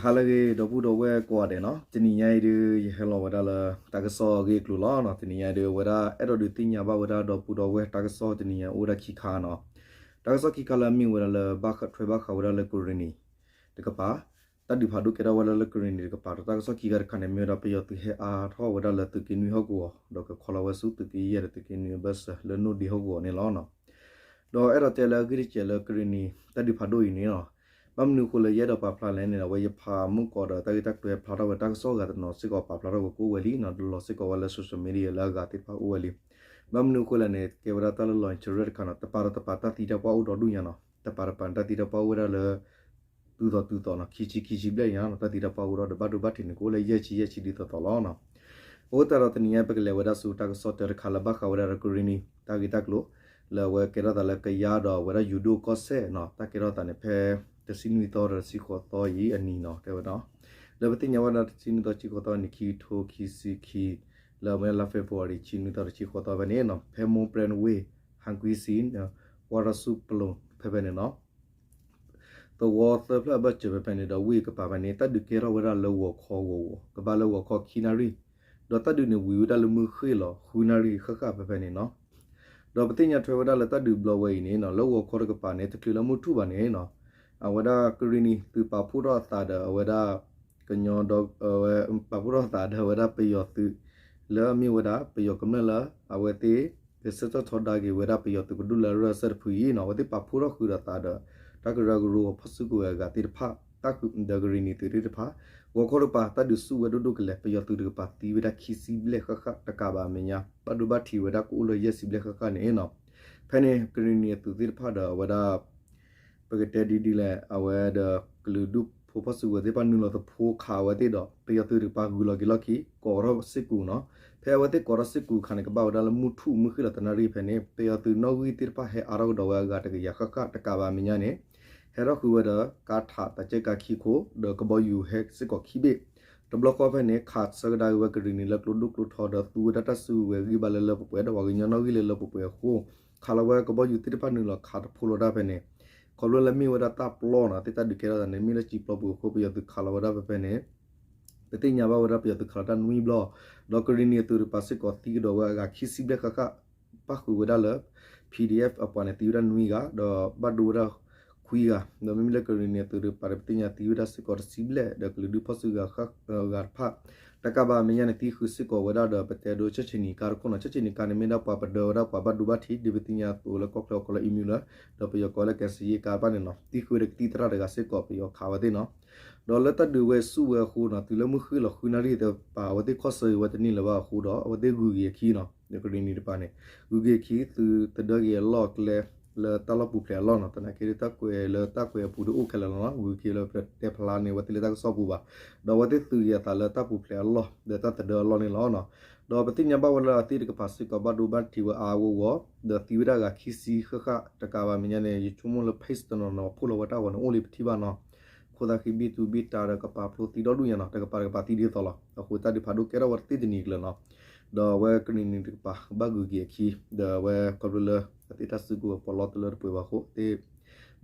ဟါလၢအဂ့ၤ ဒီပုၢ်ဒီဝဲၢ်ကိးဂၤဒဲးနီၤ, တနံၤညါအံၤဒုး ယဟဲလီၤဝဲဒၣ်လၢ တၢ်ကစီၣ်အဂ့ၢ်အကျိၤလီၤ. တနံၤညါအံၤဒုး အဝဲဒၣ်အဲၣ်ဒိးဒုးသ့ၣ်ညါဘၣ်ဝဲဒၣ်ဒီပုၢ်ဒီဝဲၢ် တၢ်ကစီၣ်တနံၤညါအိၣ်ဝဲဒၣ်ခံခါနီၤ. တၢ်ကစီၣ်ခံခါလၢအမ့ၢ်ဝဲဒၣ်လၢ ဘၣ်ထွဲဘၣ်ဃးဝဲဒၣ်လၢကရ့ၣ်နံၤတကပၤ, တၢ်ဒုးဖးဒိၣ်ကဲထီၣ်ဝဲဒၣ်လၢကရ့ၣ်နံၤတကပၤဒီး တၢ်ကစီၣ်ခံခါတခါန့ၣ် မ့ၢ်ဝဲဒၣ် ပယီၤသုးဟဲအါထီၣ်ဝဲဒၣ်လၢသုးက့နွံဟီၣ်ကဝီၤ ဒီးကခီလီၤဝဲဆူသုးက့ယဲၢ်ဒီးသုးက့နွံအဘၢၣ်စၢၤလၢနိၣ်ဒ့ဟီၣ်ကဝီၤန့ၣ်လီၤ. ဒီးအဲၣ်ဒိးတဲလၢအဂ့ၢ်တစဲးလၢကရ့ၣ်နံၤတၢ်ဒုးဖးဒိၣ်အံၤန့ၣ်လီၤ. ဘၣ်မနုၤအဃိလဲၣ်ယအဲၣ်ဒိးပာ်ဖျါလဲၣ်န့ၣ် အဝဲယဖးမုၢ်ကီးဒီးတၢ်ဂ့ၢ်တၢ်ကျိၤဖျါထီၣ်ဝဲတၢ်ကစီၣ်ဂၤတနီၤစ့ၢ်ကီးပာ်ဖျါထီၣ်ဝဲကအိၣ်ဝဲလံနီၤ, ဒီးလီၤစ့ၢ်ကီးဝဲလၢ social media လၢအဂၤသ့ၣ်တဖၣ်အိၣ်ဝဲလံ. ဘၣ်မနုၤအဃိလဲၣ်န့ၣ် ကဲဝဲဒၣ်တၢ်လၢ လီၤ interest တခါနီၤ, တပၤဒီးတပၤတၢ်သံတၢ်ပှၢ်အိၣ်ဒီဒူၣ်ညါနီၤ, တပၤတပၤန့ၣ် တၢ်သံတၢ်ပှၢ်အိၣ်ဝဲဒၣ်လၢ တုၤသိးတုၤသိးနီၤ, ခံဆံခံဆံဘျဲၣ်ညါနီၤ, တၢ်သံတၢ်ပှၢ်အိၣ်ဒီး ဒီးဘၣ်ဒိဘၣ်ထံးန့ၣ် ကအိၣ်လၢယဲၢ်ဆံယဲၢ်ဆံဒ်သိးသိးလီၤနီၤ. အဃိသတးဒီးတနံၤညါပကလဲၤဝဲဒၣ်ဆူတၢ်ကစီၣ်တၢတခါလၢဘၣ်ဃးဝဲဒၣ်ဒီးကရ့ၣ်နံၤ တၢ်ဂ့ၢ်တၢ်ကျိၤ လၢအဝဲကဲထီၣ်သးလၢကယါဒီးအဝဲဒၣ်ယိၤဒိၣ်ကီၢ်စဲၣ်နီၤ, တၢ်ကဲထီၣ်သးန့ၣ် ဖဲတဆံနွံသီဒီးတဆံဃိးသီအံၤအနံၤနီၤ, တဲဝဲဒၣ် လၢပသ့ၣ်ညါဝဲဒၣ်တဆံနွံသီတဆံဃိးသီအနံၤ ခံကထိခံဆံခံ လၢအဝဲဒၣ်လါ February တဆံနွံသီတဆံဃိးသီဖဲန့ၣ်နီၤ, ဖဲမိၢ်ပြဲနဝ့ၢ် ဟန်ကွံစံ ဝါရၣ်ဆူၣ်ပလိၤဖဲဖဲန့ၣ်နီၤ သဝီသၢဖျၢၣ်အဘၢၣ်စၢၤဖဲဖဲန့ၣ်ဒီးဝ့ၢ်ကပၤဖဲန့ၣ် တၢ်ဒုးကဲထီၣ်ဝဲဒၣ်လၢဂီၤခီဂီၤဂီၤ ကဘၣ်လၢဂီၤခီခံနၣ်ရံၣ်, ဒီးတၢ်ဒုးန့ၣ်ဝံၤဝဲဒၣ်လၢမုၢ်ဃ့ၢ်လီၤဃုနၣ်ရံၣ်ဃၣ်ဃၣ်ဖဲဖဲန့ၣ်နီၤ. ဒီးပသ့ၣ်ညါထွဲဝဲဒၣ်လၢတၢ်ဒုးဘျီဝဲအံၤန့ၣ်နီၤ လၢဂီၤခီတကပၤန့ၣ် တချုးလၢမုၢ်ထူၣ်ဘၣ်န့ၣ်နီၤ, အဝဲဒၣ်ကရ့ၣ်နံၤသုးပာ်ဖှိၣ်ထီၣ်အသးဒီးအဝဲဒၣ် ကညီဒီး ပာ်ဖှိၣ်ထီၣ်အသးဒီးအဝဲဒၣ်ပယီၤသုး လၢအမ့ၢ်ဝဲဒၣ်ပယီၤကမျၢၢ်လၢ အဝဲသ့ၣ် ကဆၢထၢၣ်ထီဒါက့ၤဝဲဒၣ်ပယီၤသုးပဒိၣ်လၢအရၢၢ်အဆၢတဖုအံၤနီၤ, အဝဲသ့ၣ်ပာ်ဖှိၣ်ထီၣ်ဃုာ်ဒီးသးဒီး တၢ်ကရၢကရိအဖီၣ်စုကဝဲၤအဂၤသ့ၣ်တဖၣ် တၢ်ဃုာ်ဒီးကရ့ၣ်နံၤသုးသ့ၣ်တဖၣ်, ဂီၤခီတကပၤ တၢ်ဒုးဆူၣ်ဝဲဒိၣ်ဒိၣ်ကလဲာ် ပယီၤသုးတကပၤသံဝဲဒၣ်ခံဆံဘျဲၣ်ဃၣ်ဃၣ်တကးဘၣ်အမဲာ်ညါ ဘၣ်ဒိဘၣ်ထံးဝဲဒၣ်ကအိၣ်လၢယဲၢ်ဆံဘျဲၣ်ဃၣ်ဃၣ်န့ၣ်နီၤ, ဖဲန့ၣ် ကရ့ၣ်နံၤအသုးသ့ၣ်တဖၣ်ဒီးအဝဲဒၣ် ပကတဲဒ်ဒ်လဲၣ် အဝဲဒီးကလုာ်ဒူၣ်ဖိဖီၣ်စုကဝဲၤသ့ၣ်တဖၣ်နုာ်လီၤသဖှိခးအဝဲသ့ၣ်ဒီး ပယီၤသုးတကပၤဂုၤလီၤက့ၤလီၢ်ခံ ကိးထီၣ်စ့ၢ်ကီးနီၤ, ဖဲအဝဲသ့ၣ်ကိးထီၣ်စ့ၢ်ကီးအခါန့ၣ် ကဘၣ်ဝဲဒၣ်လၢမုၢ်ထူၣ်မုၢ်ဃ့ၢ်လီၤတနၣ်ရံၣ်ဖဲန့ၣ် ပယီၤသုးနီၣ်ဂံၢ်သ့ၣ်တဖၣ်ဟဲအါထီၣ်ကဒီးဝဲအဂၤတကယၤဃၣ်ဃၣ်တကးဘၣ်အမဲာ်ညါန့ၣ် ဟဲထီၣ်ဃုာ်ဝဲဒီး ကါထး တၢ်ကၢကးခံခိၣ် ဒီးကဘီယူၤဟဲစ့ၢ်ကီးခံဘ့ၣ်, တဘျီဃီဖဲန့ၣ် ခးဆၢကဒါက့ၤဝဲကရ့ၣ်နံၤလၢကျိဒိၣ်ကျိထီဒီးသူဝဲဒၣ်တၢ်စုကဝဲၤဂံၢ်ဘါလၢလၢပှဲၤပှဲၤ ဒီးပှၤကညီနီၣ်ဂံၢ်လၢလၢပှဲၤပှဲၤအဃိ ခးလီၤဝဲကဘီယူၤသ့ၣ်တဖၣ်နုာ်လီၤခးတဖိလီၤတၢ်ဖဲန့ၣ်, ခီဖျိလၢမ့ၢ်ဝဲဒၣ်တၢ်ပျီနီၤ သ့ၣ်တၢ်ဒုးကဲထီၣ်သးန့ၣ် မ့ၢ်လၢစံာ်ပျီပူၤအဃိ ပယီၤသုးခးလီၤဝဲဒၣ်ဖဲဖဲန့ၣ် ပသ့ၣ်ညါဘၣ်ဝဲဒၣ်ပယီၤသုးခးလီၤတၢ်နွံဘျီ, ဒီးကရ့ၣ်နံၤအသုးတကပၤစ့ၢ်ကီးသံကဒီးဝဲအဂၤခံဆံဘျဲၣ်ဃၣ်ဃၣ်, ပၣ်ဃုာ်ဝဲဒၣ်လၢ PDF အပှၤန့ၣ်သံဝဲဒၣ်နွံဂၤ ဒီးဘၣ်ဒိဝဲဒၣ်ခွံဂၤ, ဒီးမ့မ့ၢ်လၢကရ့ၣ်နံၤအသုးတကပၤဒီး ပသ့ၣ်ညါသံဝဲဒၣ်စ့ၢ်ကီးတဆံဘျဲၣ် ဒီးကလုာ်ဒူၣ်ဖီၣ်စုကဝဲၤဂၤတဖၣ် တကးဘၣ်အမဲာ်ညါန့ၣ် သံဃုာ်စ့ၢ်ကီးဝဲဒၣ်ဒီး ပတဲဒိ ဆၢဆ့ၣ်နံၤကါတခိၣ်နီၤ, ဆၢဆ့ၣ်နံၤကါန့ၣ် မ့ၢ်ဒၣ်ပှၤပဒၢဝဲဒၣ်ပှၤဘၣ်ဒိဘၣ်ထံး ဒ်ပသ့ၣ်ညါအသိးလၢကီၢ်ချၢအီၤကိးလၢ email လၢ ဒီးပယီၤကိးလၢ ကဲစယ့ကါတဖၣ်န့ၣ်နီၤ, သံဃုာ်ဝဲဒီးကသံၣ်သရၣ်တဂၤစ့ၢ်ကီး ပယီၤခးဝဲသ့ၣ်နီၤ, ဒီးလၢတၢ်ဒုးဝဲဆူၣ်ဝဲအဃိနီၤ တုၤလၢမုၢ်ဃ့ၢ်လီၤဃုနၣ်ရံၣ်တကပၤ အဝဲသ့ၣ်ခီၣ်ဆၢက့ၤဝဲတန့ၢ်လၢၤဘၣ်အဃိဒီး အဝဲသ့ၣ်ဂုၤက့ၤအခံနီၤ, ကရ့ၣ်နံၤတကပၤန့ၣ် ဂုၤက့ၤအခံ သုးသဒၢက့ၤအလီၢ်အကျဲ လၢတၢ်လီၢ်ပူၤဖျဲးအလီၢ်နီၤ, သနာ်က့ဒီးတၢ်ကွဲးလၢတၢ်ကွဲးအပူၤဒီးအိၣ်ခဲလၢာ်လီၤနီၤ, ဂုၤက့ၤလၢပတဲဖျါန့ၢ်အဝဲသ့ၣ်လၢတၢ်ကစီၣ်ပူၤဘၣ်, ဒီးအဝဲသ့ၣ်သုးက့ၤအသးလၢတၢ်ပူၤဖျဲးအလီၢ် ဒီးတၢ်သဒၢအလီၢ်န့ၣ်လီၤ. ဒီးပသ့ၣ်ညါဘၣ်ဝဲလၢအသ့ၣ်တကပၤစ့ၢ်ကီးဘၣ်ဒိဘၣ်ထံးဝဲအါအါဂီၢ်ဂီၢ် ဒီးသံဝဲဒၣ်အဂၤခံဆံဃၣ်ဃၣ်တကးဘၣ်အမဲာ်ညါန့ၣ် ယဆိကမိၣ်လၢ page တနီၤနီၤ ဖှိၣ်လီၤဝဲတၢ်ဂီၤန့ၣ် အိၣ်လံပထံၣ်ဘၣ်နီၤ, ခိၣ်သၣ်ဃံဘံၣ်သူဘံၣ်တၢ်ဒီးကပၤဖျိသံဒီဒူၣ်ညါနီၤ, တကပၤတကပၤသံဒ်သိးလီၤ, အဃိတၢ်ဒုးဖးဒိၣ်ကဲထီၣ်ဝဲတသ့ၣ်တနံၤအကျၢၤနီၤ, ဒီးအဝဲကရ့ၣ်နံၤတကပၤဘၣ်ဂုၤက့ၤအခံ ဒီးအဝဲခီဖျိလၢအသ့ၣ်တၢ်စုကဝဲၤပီးလီတလၢတပှဲၤဘၣ်အဃိ သ့ၣ်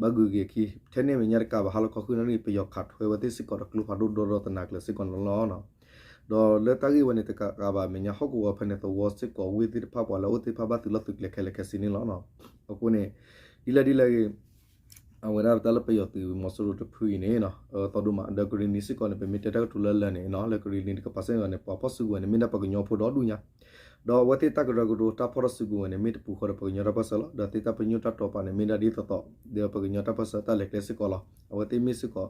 ဘၣ်ဂုၤက့ၤအခံ ထဲန့ၣ်အမဲာ်ညါတကးဘၣ် ဟါလီၤခီဃုနၣ်ရံၣ် ပယီၤခးထွဲဝဲသ့ၣ်စ့ၢ်ကီးဒီးကျိဖးဒိၣ်ဒီဒီတနၤကျၢၤစ့ၢ်ကီးန့ၣ်လီၤ. ဒီးလၢတၢ်ဂ့ၢ်ဝဲန့ၣ် တကးဘၣ်အမဲာ်ညါဟီၣ်ကဝီၤဖဲန့ၣ် သဝီစ့ၢ်ကီးဝ့ၢ်သ့ၣ်တဖၣ်ပှၤလၢအအိၣ်သ့ၣ်တဖၣ်ဘၣ်သုးလီၢ်သုးကျဲခဲလၢာ်ခဲဆ့န့ၣ်လီၤ. အဃိန့ၣ် ဒ်လဲၣ်ဒ်လဲၣ်ဂ့ၤ အဝဲဒၣ်ပတၢ်လၢပယီၤသုးမီၤစိရိၤတဖုအံၤန့ၣ် အသီဒိၣ်မး ဒီးကရ့ၣ်နံၤစ့ၢ်ကီးန့ၣ် ပမ့ၢ်တဲတၢ်ကတိၤလၢလၢာ်န့ၣ် လၢကရ့ၣ်နံၤတကပၤစ့ၢ်ကီးန့ၣ် ပှၤဖီၣ်စုကဝဲၤန့ၣ် မ့ၢ်ဒၣ်ပှၤကညီဖိဒီဒူၣ်ညါ ဒီးအဝဲသ့ၣ်တၢ်ကရၢကရိတၢ်ဖီၣ်ထီၣ်စုကဝဲၤန့ၣ် မ့ၢ်တပူၤဃီဒီးပှၤကညီတၢ်ပၢၢ်ဆၢလီၤ. ဒီးသ့ၣ်တၢ်ပညိၣ်တၢ်တိာ်ပာ်န့ၣ် မ့ၢ်ဒၣ်ဒ်သိးသိး ဒီးပှၤကညီတၢ်ပၢၢ်ဆၢတၢ်လဲၤကျဲစ့ၢ်ကီးလီၤ. အဝဲသ့ၣ်မ့ၢ်စ့ၢ်ကီး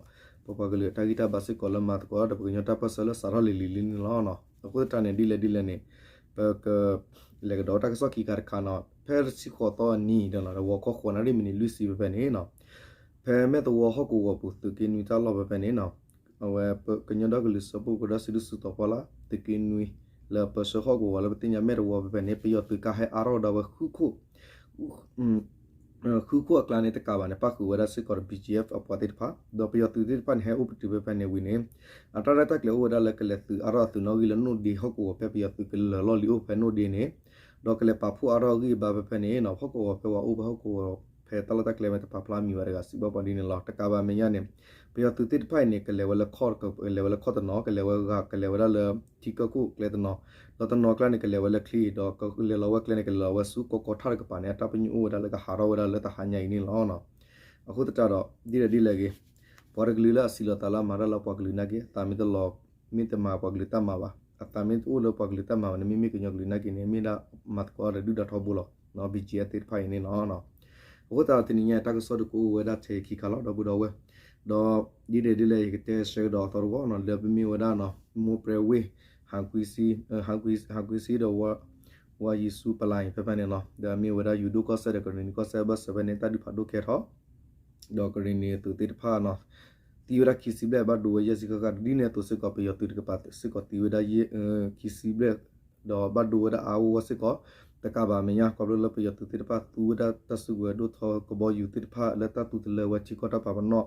ပပှၤကလုာ်တၢ်ဂံၢ်တၢ်ဘါစ့ၢ်ကီးလၢမၤသကိးဒီးပှၤကညီတၢ်ပၢၢ်ဆၢလၢစးထီၣ်လံၤလံၤလံၤန့ၣ်လီၤ. အဃိသတးန့ၣ် ဒ်လဲၣ်ဒ်လဲၣ်န့ၣ် ပက လဲၤကဒီးတၢ်ကစီၣ်ခံခါတခါနီၤ ဖဲတဆံဃိးသီအနံၤဒီး ဂီၤခီဃိးနၣ်ရံၣ်မံးနံးလွံၢ်ဆံဖဲဖဲန့ၣ်နီၤ ဖဲမဲၢ်သဝီဟီၣ်ကဝီၤပူၤ သုးက့နွံတၢ်လီၢ်ဖဲဖဲန့ၣ်နီၤ အဝဲကညီဒီကလုာ်စၢဖှိၣ်ကရၢ စံးဒူၣ်စုတီၤဖီလာ် သုးက့နွံ လၢပၢဆှၢဟီၣ်ကဝီၤလၢပသ့ၣ်ညါမဲၢ်တဝီဖဲဖဲန့ၣ် ပယီၤသုးကါဟဲအါထီၣ်ကဒီးဝဲဃုခိၣ် ဃုခိၣ်အကျါန့ၣ်တကးဘၣ်န့ၣ် ပၣ်ဃုာ်ဝဲဒၣ်စ့ၢ်ကီးဒီး BGF အပှၤသ့ၣ်တဖၣ် ဒီးပယီၤသုးသ့ၣ်တဖၣ်န့ၣ် ဟဲအိၣ်ပတုာ်ဖဲဖဲန့ၣ်ဝံၤန့ၣ် အတၢ်ရဲၣ်တၢ်ကျဲၤအိၣ်ဝဲဒၣ်လၢကလဲၤသုးအါထီၣ်အသုးနီၣ်ဂံၢ်လၢနိၣ်ဒ့ဟီၣ်ကဝီၤဖဲ ပယီၤသုးကလၢၤလီၢ်လံၤအိၣ်ဖဲနိၣ်ဒ့န့ၣ် ဒီးကလဲၤပာ်ဖှိၣ်အါထီၣ်အဂံၢ်အဘါဖဲဖဲန့ၣ်နီၤ ဟီၣ်ကဝီၤဖဲပှၤအိၣ်ဖဲဟီၣ်ကဝီၤ ဖဲတၢ်လီၢ်တၢ်ကျဲမ့ၢ်တပာ်ဖျါမံၤဝဲတဂၤ စံးဘၣ်ပှၤဒ်န့ၣ်လီၤ. တကးဘၣ်မဲာ်ညါန့ၣ် ပယီၤသုးသ့ၣ်တဖၣ်အံၤန့ၣ် ကလဲၤဝဲလၢခီၣ် ကလဲၤဝဲလၢခီၣ်တနီၤ ကလဲၤဝဲဂၤ ကလဲၤဝဲဒၣ်လၢထံကၢၢ်ခိၣ်ကျဲတနီၤ ဒီးတနီၤကျါန့ၣ် ကလဲၤဝဲလၢချံ ဒီးကလဲၤလီၤဝဲကျဲန့ၣ် ကလဲၤလီၤဝဲဆူကီၢ်ကီၢ်ထၣ်တကပၤန့ၣ် အတၢ်ပညိၣ်အိၣ်ဝဲဒၣ်လၢကဟးထီၣ်ဝဲဒၣ်လၢတဟါညါအံၤန့ၣ်လီၤ. အဃိသတးဒီး ဒ်လဲၣ်ဒ်လဲၣ်ဂ့ၤ ပှၤတကလုာ်လၢအစံးလီၤသးလၢအမၤတၢ်လၢပှၤကလုာ်နာ်က့ အသးမ့ၢ်တလီၤ မ့ၢ်တမၤပှၤကလုာ်တၢ်မၤဘၣ် အသးမ့ၢ်တအိၣ်လၢပှၤကလုာ်တၢ်မၤဘၣ်န့ၣ် မ့မ့ၢ်ကညီကလုာ်နာ်က့န့ၣ် မ့ၢ်ဒၣ်မၤသကိးဒီးဒုၣ်ဒါထီဘိလီၤ. ဘံၣ်ကၠံအသ့ၣ်တဖၣ်အံၤန့ၣ်လီၤ. အဃိသတးဒီးတနံၤညါအံၤ တၢ်ကစီၣ်ဒုးကအိၣ်ဝဲဒၣ်ထဲခံခါလီၤ ဒီပုၢ်ဒီဝဲၢ်, ဒီးဒ်လဲၣ်ဒ်လဲၣ် ယကတဲဆှၢကဒီးအသီတဝီနီၤ လၢပမ့ၢ်ဝဲဒၣ်နီၤ မိၢ်ပြဲဝ့ၢ် ဟးကွံစံ ဟးကွံစံဒီး ဝါယံၤဆူပလၤအံၤဖဲဖဲန့ၣ်နီၤ ဒီးအမ့ၢ်ဝဲဒၣ်ယိၤဒိၣ်ကီၢ်စဲၣ်ဒီးကရ့ၣ်နံၤကီၢ်စဲၣ်အဘၢၣ်စၢၤဖဲန့ၣ် တၢ်ဒုးဖးဒိၣ်ကဲထီၣ် ဒီးကရ့ၣ်နံၤအသုးသ့ၣ်တဖၣ်နီၤ သံဝဲဒၣ်ခံဆံဘျဲၣ် ဘၣ်ဒိဝဲယဲၢ်ဆံဃၣ်ဃၣ် ဒ်န့ၣ်အသိးစ့ၢ်ကီး ပယီၤသုးတကပၤစ့ၢ်ကီးသံဝဲဒၣ် ခံဆံဘျဲၣ် ဒီးဘၣ်ဒိဝဲဒၣ်အါအါဂီၢ်ဂီၢ်စ့ၢ်ကီး တကးဘၣ်အမဲာ်ညါ ခီဖျိလၢပယီၤသုးသ့ၣ်တဖၣ်သူဝဲဒၣ်တၢ်စုကဝဲၤဒိၣ်ထီကဘီယူၤသ့ၣ်တဖၣ်လၢတၢ်သူတလၢဝဲထံကီၢ်တၢ်ပာ်ပနီၣ်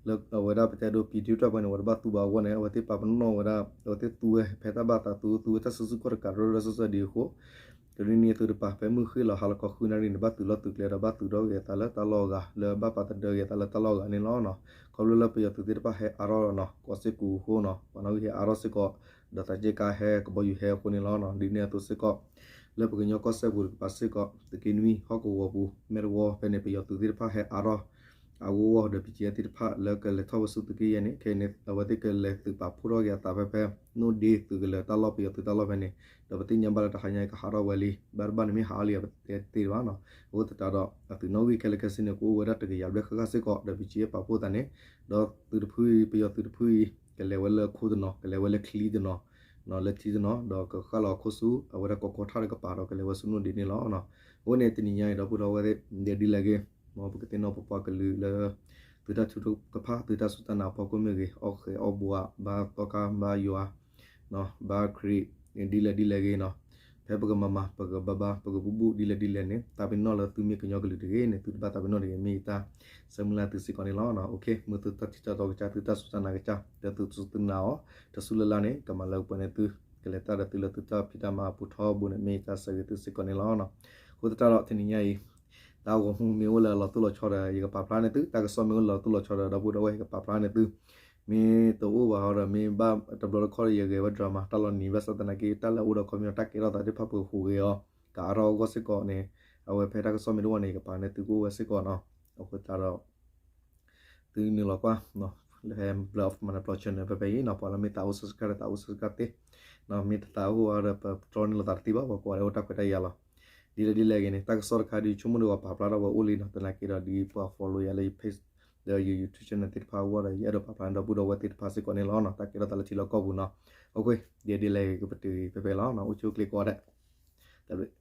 လၢအဝဲဒၣ်ပတဲဒိ ပြည်သူ့တပ်ဖွဲ့ န့ၣ် အဝဲတဘၣ်သူဘၣ်အဂီၢ်န့ၣ် အဝဲသ့ၣ်ပာ်ပနီၣ်ဝဲဒၣ် အဝဲသ့ၣ်သူဝဲဖဲတၢ်ဘၣ်သးသူ သူဝဲတၢ်စုဆူၣ်ခီၣ်တကးရၢလၢစီစီဒံးအဃိ ကရ့ၣ်နံၤအသုးတကပၤ ဖဲမုၢ်ဃ့ၢ်လီၤဟါလီၤခီဃုနၣ်ရံၣ်န့ၣ် ဘၣ်သုးလီၢ်သုးကျဲဒီးဘၣ်သုးထီၣ်က့ၤအသးလၢတၢ်လီၢ်အဂၤ လၢဘၣ်ပာ်သဒၢက့ၤအသးလၢတၢ်လီၢ်အဂၤန့ၣ်လီၤ. ခီဖျိလၢပယီၤသုးသ့ၣ်တဖၣ်ဟဲအါထီၣ်နီၤ ကီးစ့ၢ်ကီးအဃိနီၤ ပှၤနီၣ်ဂံၢ်ဟဲအါထီၣ်စ့ၢ်ကီး ဒီးသးက့ကါဟဲ ကဘီယူၤဟဲအဃိန့ၣ်လီၤ. ဒ်န့ၣ်အသိးစ့ၢ်ကီး လၢပကညီကီၢ်စဲၣ်ပူၤတကပၤစ့ၢ်ကီး သုးက့နွံ ဟီၣ်ကဝီၤပူၤ မဲၢ်တဝီဖဲန့ၣ် ပယီၤသုးသ့ၣ်တဖၣ်ဟဲအါထီၣ် အဂီၢ်ဂီၢ်ဒီး ဘံၣ်ကၠံအသ့ၣ်တဖၣ်လၢကလဲၤထီၣ်ဝဲဆူသုးက့ယဲၢ်န့ၣ် ခဲအံၤန့ၣ် အဝဲသ့ၣ်ကလဲၤသုးပာ်ဖှိၣ်ထီၣ်က့ၤအသးဖဲဖဲ နိၣ်ဒ့သုးကလၢၤတၢ်လီၢ် ပယီၤသုးတၢ်လီၢ်ဖဲန့ၣ် ဒီးပသ့ၣ်ညါဘၣ်လၢတဟါညါအံၤကဟးထီၣ်ဝဲလံ ဘၣ်တဘၣ်န့ၣ်မ့ၢ်ဟးအီၤလံ ပတဲတသ့ဘၣ်နီၤ. အဃိသတးဒီး အသုးနီၣ်ဂံၢ်ခဲလၢာ်ခဲဆ့န့ၣ် ကအိၣ်ဝဲဒၣ်တကယၤဘျဲၣ်ဃၣ်ဃၣ်စ့ၢ်ကီး ဒီး ဘံၣ်ကၠံပာ်ဖှိၣ်သးန့ၣ် ဒီးသုးတဖုအံၤ ပယီၤသုးတဖုအံၤ ကလဲၤဝဲလၢခိတနီၤ ကလဲၤဝဲလၢချံတနီၤ လၢထံတနီၤ ဒီးကဃၣ်လီၤအခိၣ်ဆူ အဝဲဒၣ်ကီၢ်ကီၢ်ထၣ်တကပၤဒီး ကလဲၤဝဲဆူနိၣ်ဒ့န့ၣ်လီၤ. အဃိန့ၣ် တနံၤညါအံၤ ဒီပုၢ်ဒီဝဲၢ်သ့ၣ် ဒ်လဲၣ်ဒ်လဲၣ်ဂ့ၤ မ်ပကသ့ၣ်နီၣ်ပပှၤကလုာ်လၢ သုတၢ်ထုကဖၣ် သုတၢ်စူၢ်တၢ်နာ်အဖီခိၣ်မ့ၢ်ဂ့ၤ အီၣ်ဃဲၤအီၣ်ဘှး ဘါသီခါ ဘါယွၤ ဘါခရံာ် ဒ်လဲၣ်ဒ်လဲၣ်ဂ့ၤနီၤ ဖဲပကမၤမၤ ပကဘါဘါ ပကဘူၣ်ဘူၣ် ဒ်လဲၣ်ဒ်လဲၣ်န့ၣ် သးပ့ၤနီၣ်လၢသုမ့ၢ်ကညီကလုာ်တဂ့ၤန့ၣ် သုတဘၣ်သးပ့ၤနီၣ်တဂ့ၤ မ့ၢ်ယတၢ်ဆၢမုၢ်လၢ်သုစ့ၢ်ကီးန့ၣ်လီၤ. မုာ်သုတၢ်ထံၣ်တၢ်တီကစၢ် သုတၢ်စူၢ်တၢ်နာ်ကစၢ် လၢသုတစူၢ်သုနာ်အီၤ တစူၢ်လၢ်လၢ်န့ၣ် ကမၤလၢပှဲၤန့ၢ်သု ကလဲၤတၢ်ဒီးသုလၢသုတၢ်ဖံးတၢ်မၤအပူၤထီဘိန့ၣ် မ့ၢ်ယတၢ်ဆၢဂ့ၤသုစ့ၢ်ကီးန့ၣ်လီၤ. အဃိသတးဒီး တနံၤညါအံၤ တၢ်ဂီၤမူမ့ၢ်အိၣ်လၢအလီၤတိၢ်လီၤဆီဒီး ယကပာ်ဖျါန့ၢ်သု တၢ်ကစီၣ်မ့ၢ်အိၣ်လၢအလီၤတိၢ်လီၤဆီဒီး ဒီပုၢ်ဒီဝဲၢ် ယကပာ်ဖျါန့ၢ်သု မ့ၢ်တအိၣ်ဘၣ်ဟီဒီး မ့ၢ်ဘၣ်တဘျီတခီၣ်ဒီး ယဂဲၤဝဲ drama တၢ်လီၤနံၤ ဘၣ်ဆၣ်သနာ်က့ တၢ်လၢအအိၣ်ဒီးခီပညီတၢ်ကဲထီၣ်သးသ့ၣ်တဖၣ် ပကဟူးဂဲၤအီၤ ကအါထီၣ်အဂီၢ်စ့ၢ်ကီးန့ၣ် အဝဲဖဲတၢ်ကစီၣ်မ့ၢ်တအိၣ်ဘၣ်န့ၣ် ယကပာ်န့ၢ်သုကအိၣ်ဝဲစ့ၢ်ကီးနီၤ. အဃိသတးဒီး သုနုာ်လီၤကွၢ် လၢဟဲ blood of Manipulation န့ၣ် ဖဲဖဲအံၤနီၤ ပှၤလၢမ့ၢ်သးအိၣ် subscribe ဒီးသးအိၣ် subscribe သ့ မ့ၢ်တသးအိၣ်ဘၣ်ဒီး ပတြီန့ၢ်လိာ်သးတသ့ဘၣ် ပှၤကိးဂၤဒဲးအိၣ်တၢ်ခွဲးတၢ်ယာ်လီၤ. ဒ်လဲၣ်ဒ်လဲၣ်ဂ့ၤန့ၣ် တၢ်ကစီၣ်တခါဒုး ဆိကမိၣ်ဒီးပာ်ဖျါထီၣ်ဝဲအိၣ်လံနီၤ သနာ်က့ဒီး ဒ်ပှၤ follow ယၤလၢယ page ဒီးယ YouTube channel သ့ၣ်တဖၣ်အဂီၢ်ဒီး ယအဲၣ်ဒိးပာ်ဖျါန့ၢ်ဒီပုၢ်ဒီဝဲၢ်သ့ၣ်တဖၣ်စ့ၢ်ကီးန့ၣ်လီၤနီၤ တၢ်ကဲထီၣ်သးလၢထံလီၢ်ကီၢ်ပူၤနီၤ. အဃိ ဒ်လဲၣ်ဒ်လဲၣ်ဂ့ၤ ကပတုာ်ဖဲဖဲလီၤနီၤ အိၣ်ဆူၣ်အိၣ်ချ့ကိးဂၤဒဲး တၢ်ဘျုး